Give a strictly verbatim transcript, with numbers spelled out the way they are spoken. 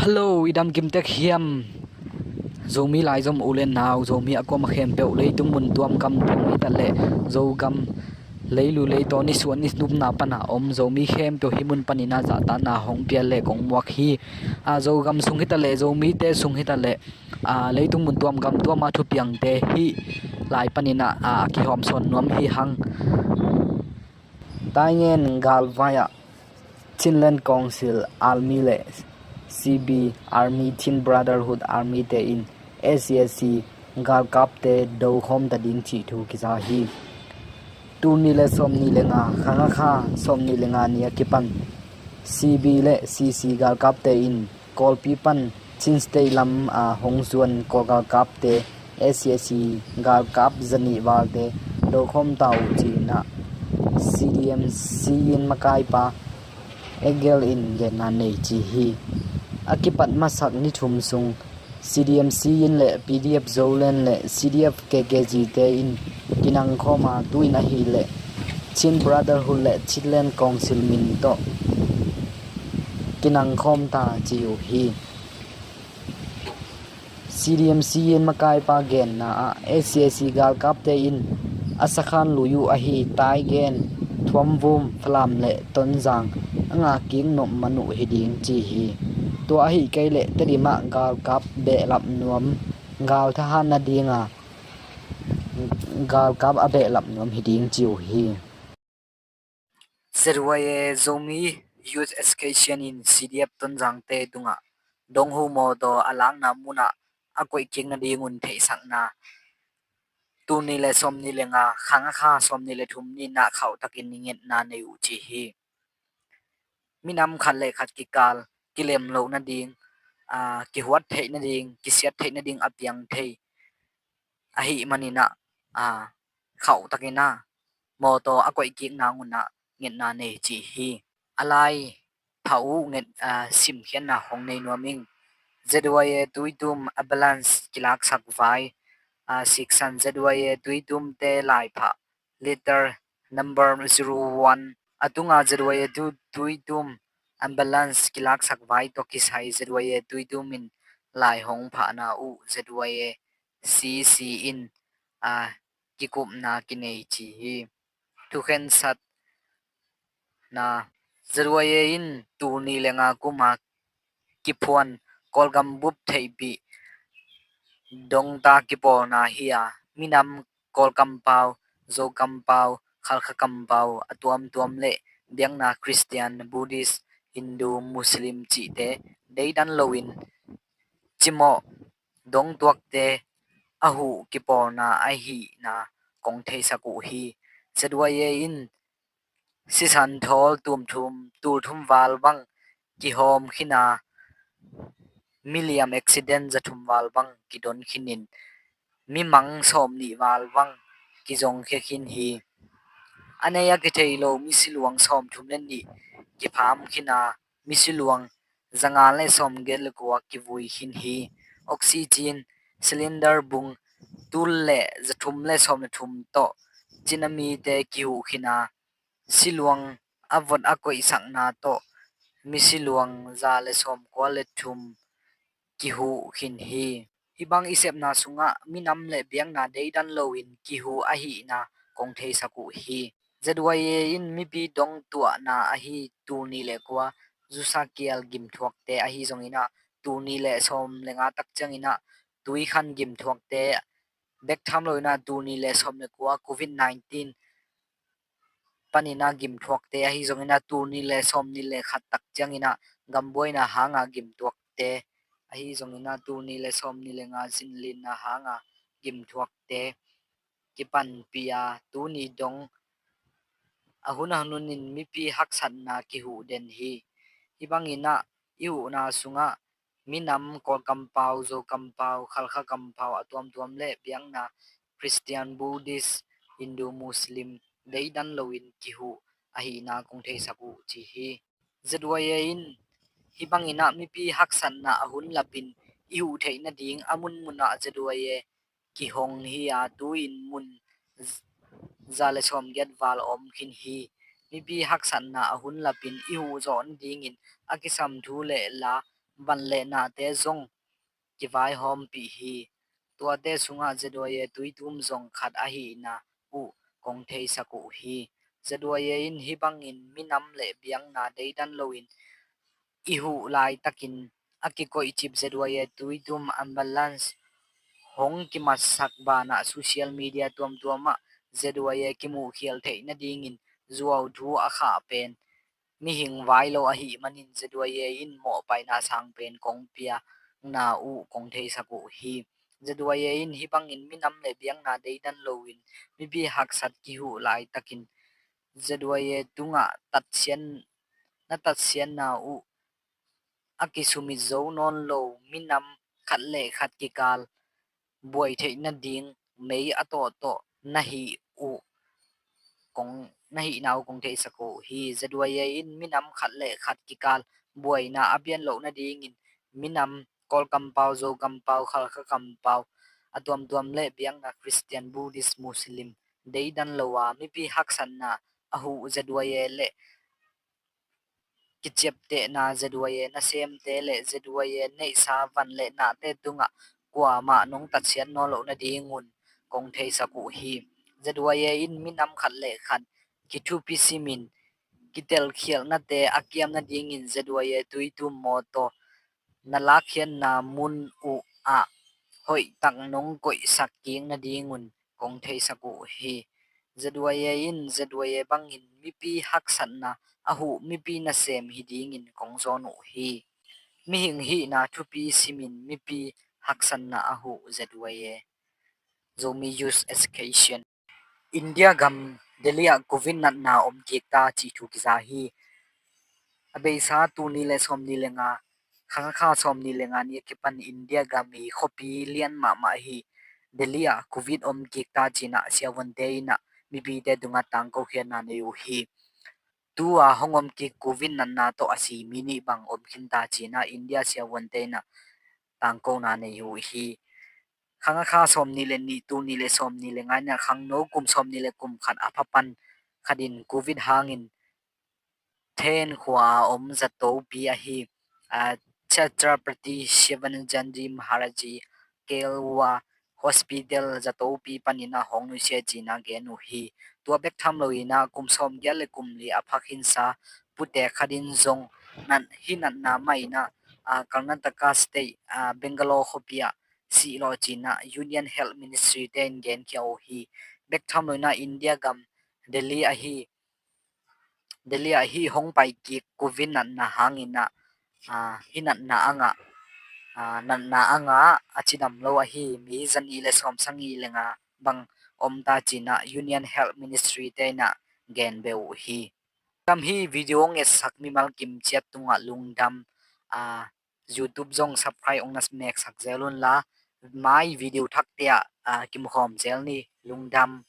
Hello, i dam kim tek hiam? Zomi laizom u le nau, Zomi a kuama khempeuh, leitung mun tuam gam tuam hi ta leh, Zogam leilu leitaw ni suan ni nupna pana om Zomi khempeuh hih mun panin a zahtakna hong pia le kong muak hi. A, Zogam sung hi ta leh, Zomite sung hi ta leh, a, leitung mun tuam gam tuama thupiangte hih lai panin a, a, kihawmsawn nuam hi hang. Taingen galvai ah Chinland Council Army le C B Army, Chin Brotherhood Army te in S C S C galkapte dokhawm ta ding cih thu kiza hi. Tul nih le sawm nih le nga, khang a kha sawm nih le nga ni a kipan C B le C C galkapte in Kawlpi pan Chin State lam a hong zuan Kawl galkapte S C S C galkap zanih valte dokhawm ta uh ci-in ah C D M Siyin makaipa Egel in genna nei ci hi. A kipat masak ni thum sung C D M Siyin le P D F Zoland le C D F K K Z te in kinangkhawm a, tu-in ahih leh Chin Brotherhood le Chinland Council min tawh kinangkhawm ta ci uh hi. C D M Siyin makaipa genna ah S C S C galkapte in a sakhan lui uh ahi Taigen, Thuamvum, Falam le Tonzang a ngah kik nop man uh hi ding ci hi. Tua ahih kei leh Tedim ah galkap behlap nuam, gal thahat nading a galkap a behlap nuam hi ding ci uh hi. Z Y A Zomi Youth Association in C D F Tonzangte tungah donghu mawtaw a lakna munah a koih kik nadingun theihsakna tul nih le sawm nih le nga, khang a kha sawm nih le thum ni-in ah khauhtakin ngetna nei uh ci hi. Minam khat le khat kikal kilem loh nading, aa, kihuat theih nading, kisiat theih nading a piang thei ahih manin ah, aa, khauhtakin ah mawtaw a koih kik nangun ah ngetna nei ci hi. A lai pha uh nget, aa, simkhiatna hong nei nuam ing. Z Y A Tuitum Ambulance kilaksak vai, aa, siksan Z Y A Tuitum te lai pha letter number zero one a tunga Z Y A Tu-, Tuitum Ambulance kilaksak vai tawh kisai Z Y A Tuitum in lai hong phahna uh Z Y A C C in, aa, kikupna kinei ci hi. Thukhensatna, Z Y A in tul nih le nga kuma kiphuan Kawlgam bup theihpih dongta kipawlna hi a, minam Kawl kampau, Zo kampau, Khalkha kampau a tuamtuam le biakna Christian, Buddhist, Hindu, Muslim cihte deidan loin cimawh dongtuakte a huh kipawlna ahihna kong theisak uh hi. Z Y A in sisan thawl tumthum, tulthum val bang kihawm khin a, miliam accident zathum val bang kidon khinin mimang sawm nih val bang kizongkhia khin hi. A nei a kithei lo misiluang sawmthum le nih kipham khin a, misiluang zanga le sawmgiat le kua kivui khin hi. Oxygen cylinder bung tul le zathum le sawm le thum tawh Chin a mite kihuh khin a, siluang a vot a koihsakna tawh misiluang za le sawmkua le thum kihuh khin hi. Hih bang i sepna sungah minam le biakna deidan loin kihuh ahihna kong theisak uh hi. Z Y A in mipi dongtuahna ahi tul nih le kua zusa kial gimthuakte ahi zongin ah, tul nih le sawm le nga tak ciangin ah tuikhan gimthuakte, bek tham loin ah tul nih le sawm le kua Covid nineteen panin ah gimthuakte ahi zongin ah tul nih le sawm nih le khat tak ciangin ah gambuaina hanga gimtuakte ahi zongin ah tul nih le sawm nih le nga zinlinna hanga gimthuakte kipanpih a, tuni dong a hun a hunin mipi haksatna kihuh den hi. Hih bangin ah i huhna sungah minam Kawl kampau, Zo kampau, Khalkha kampau a tuamtuam le biakna Christian, Buddhist, Hindu, Muslim deidan loin kihuh ahihna kong theisak uh ci hi. Z Y A in hih bangin ah mipi haksatna a hun lapin i huh theih nading a munmunah Z Y A kihong hi a, tu-in mun z-, za le sawmgiat val om khin hi. Mipi haksatna a hun lapin i huh zawh nadingin a kisam thu le la van le nahte zong kivaihawmpih hi. Tuate sungah Z Y A tuitum zong khat ahihna uh kong theisak uh hi. Z Y A in hih bangin minam le biakna deidan loin i huh laitakin a kikoihcip Z Y A tuitum ambulance hong kimatsak banah social media tuamtuamah Z Y A kimuhkhial theih nadingin zuau thu a khah pen mihing vai lo ahih manin Z Y A in mawhpaina sang pen kong piakna uh kong theisak uh hi. Z Y A in hih bangin minam le biakna deidan loin mipi haksat kihuh laitakin Z Y A tungah tatsian, na tatsianna uh a kisumit zo nawn lo minam khat le khat kikal buai theih nading mei a tawhtawh na hih uh kong, na hihna uh kong theisak uh hi. Z Y A in minam khat le khat kikal buaina a pian loh nadingin minam Kawl kampau, Zo kampau, Khalkha kampau a tuamtuam le biakna Khristian, Buddhist, Muslim deidan lo a mipi haksatna a huh Z Y A le kiciaptehna Z Y A nasemte le Z Y A neihsa van le nahte tungah kuamah nong tatsiat nawn loh nadingun kong theisak uh hi. Z Y A in minam khat le khat kithupi simin kitelkhialhnate a kiam nadingin Z Y A tuitum mawtaw na lakkhiatna mun uh ah hoihtak nong koihsak kik nadingun kong theisak uh hi. Z Y A in Z Y A bangin mipi haksatna a huh mipi nasem hi dingin kong zawn uh hi. Mihing hihna thupi simin mipi haksatna a huh Z Y A. Zomi Youth Education. India gam Delhi ah Covid natna om kik ta cih thu kiza hi. A beisa tul nih le sawmnih le nga, khang a kha sawmnih le nga ni a kipan India gam i khuapi lian mahmah hi Delhi ah Covid om kik ta cinah siavuante inah mipite tungah tangkokhiatna nei uh hi. Tu a hong om kik Covid natna tawh a si mi nih bang om khin ta cinah India siavuante inah tangkona nei uh hi. Khang a kha sawmnih le nih, tul nih le sawmnih le nga inah khangno kum sawmnih le kum khat a phapan khatin Covid hangin Then khua a om zatopi ahi, a, Chhatrapati Shivaji Maharaji Kailua Hospital zatopi panin a hong nusia cina gen uh hi. Tua bek tham lo ina kum sawmgiat le kum li a phakhinsa pute khatin zong nat, hi natna mah ina, a, Karnataka State, a, Bangalore khuapi ah sih lawh cina Union Health Ministry te in genkhia uh hi. Bek tham lo ina India gam Delhi ahi Delhi ah hih hong pai kik Covid natna hangin ah, a, hih natna a ngah, a, natna a ngah a cidam lo ahi mi zanih le sawmsagih le nga bang om ta cina Union Health Ministry te inah gen beh uh hi. Tam hih video hong etsak mimal kim ciat tungah lungdam, a, YouTube zong subscribe hong na meksak zel un la, mai video thakte ah, a, kimukhawm zel ni, lungdam.